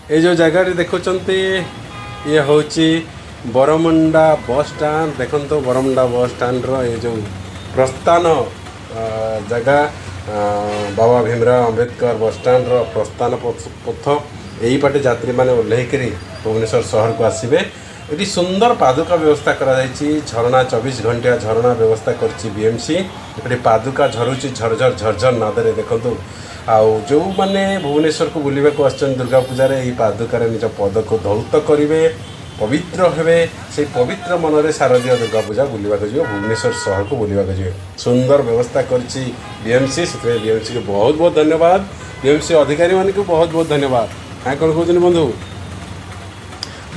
ଏଇ ଯେଉଁ ଜାଗାଟି ଦେଖୁଛନ୍ତି, ଇଏ ହେଉଛି ବରମୁଣ୍ଡା ବସ୍ ଷ୍ଟାଣ୍ଡ। ଦେଖନ୍ତୁ, ବରମୁଣ୍ଡା ବସ୍ ଷ୍ଟାଣ୍ଡର ଏ ଯେଉଁ ପ୍ରସ୍ଥାନ ଜାଗା, ବାବା ଭୀମରାଓ ଆମ୍ବେଦକର ବସ୍ ଷ୍ଟାଣ୍ଡର ପ୍ରସ୍ଥାନ ପଥ। ଏଇପଟେ ଯାତ୍ରୀମାନେ ଓହ୍ଲେଇକରି ଭୁବନେଶ୍ୱର ସହରକୁ ଆସିବେ। ଏଠି ସୁନ୍ଦର ପାଦୁକା ବ୍ୟବସ୍ଥା କରାଯାଇଛି। ଝରଣା, 24 ଘଣ୍ଟିଆ ଝରଣା ବ୍ୟବସ୍ଥା କରିଛି ବିଏମ୍ସି। ଏଠି ପାଦୁକା ଝରୁଛି ଝରଝର ଝରଝର ନାଦରେ, ଦେଖନ୍ତୁ। ଆଉ ଯେଉଁମାନେ ଭୁବନେଶ୍ୱରକୁ ବୁଲିବାକୁ ଆସିଛନ୍ତି ଦୁର୍ଗା ପୂଜାରେ, ଏହି ପାଦୁକାରେ ନିଜ ପଦକୁ ଧୌତ କରିବେ, ପବିତ୍ର ହେବେ। ସେଇ ପବିତ୍ର ମନରେ ଶାରଦୀୟ ଦୁର୍ଗା ପୂଜା ବୁଲିବାକୁ ଯିବେ, ଭୁବନେଶ୍ୱର ସହରକୁ ବୁଲିବାକୁ ଯିବେ। ସୁନ୍ଦର ବ୍ୟବସ୍ଥା କରିଛି ବିଏମ୍ସି। ସେଥିପାଇଁ ବିଏମ୍ସିକୁ ବହୁତ ବହୁତ ଧନ୍ୟବାଦ। ବିଏମ୍ସି ଅଧିକାରୀମାନଙ୍କୁ ବହୁତ ବହୁତ ଧନ୍ୟବାଦ। ହଁ, କ'ଣ କହୁଛନ୍ତି ବନ୍ଧୁ?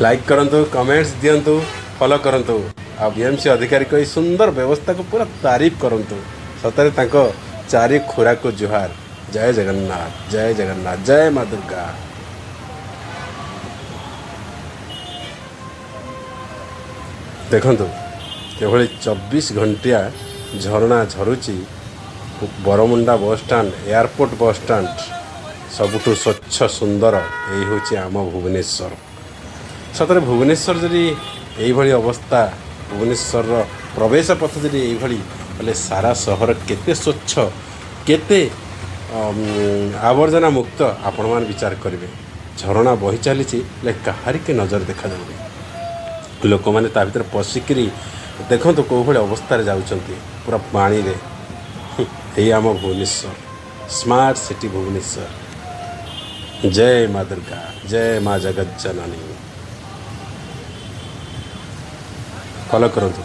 ଲାଇକ୍ କରନ୍ତୁ, କମେଣ୍ଟସ୍ ଦିଅନ୍ତୁ, ଫଲୋ କରନ୍ତୁ ଆଉ ବିଏମ୍ସି ଅଧିକାରୀଙ୍କ ଏଇ ସୁନ୍ଦର ବ୍ୟବସ୍ଥାକୁ ପୁରା ତାରିଫ କରନ୍ତୁ। ସତରେ ତାଙ୍କ ଚାରି ଖୁରାକୁ ଜୁହାର। ଜୟ ଜଗନ୍ନାଥ, ଜୟ ଜଗନ୍ନାଥ, ଜୟ ମା ଦୁର୍ଗା। ଦେଖନ୍ତୁ, କିଭଳି 24 ଘଣ୍ଟିଆ ଝରଣା ଝରୁଛି। Baramunda bus stand, airport bus stand ସବୁଠୁ ସ୍ୱଚ୍ଛ ସୁନ୍ଦର। ଏଇ ହେଉଛି ଆମ ଭୁବନେଶ୍ୱର। ସତରେ ଭୁବନେଶ୍ୱର ଯଦି ଏଇଭଳି ଅବସ୍ଥା, ଭୁବନେଶ୍ୱରର ପ୍ରବେଶ ପଥ ଯଦି ଏଇଭଳି ହେଲେ, ସାରା ସହର କେତେ ସ୍ୱଚ୍ଛ, କେତେ ଆବର୍ଜନା ମୁକ୍ତ, ଆପଣମାନେ ବିଚାର କରିବେ। ଝରଣା ବହି ଚାଲିଛି, ହେଲେ କାହାରିକି ନଜର ଦେଖାଯାଉନି। ଲୋକମାନେ ତା ଭିତରେ ପଶିକିରି ଦେଖନ୍ତୁ କେଉଁଭଳି ଅବସ୍ଥାରେ ଯାଉଛନ୍ତି ପୁରା ପାଣିରେ। ଏଇ ଆମ ଭୁବନେଶ୍ୱର, ସ୍ମାର୍ଟ ସିଟି ଭୁବନେଶ୍ୱର। ଜୟ ମା ଦୁର୍ଗା, ଜୟ ମା ଜଗତ ଜନନୀ। ଫଲୋ କରନ୍ତୁ।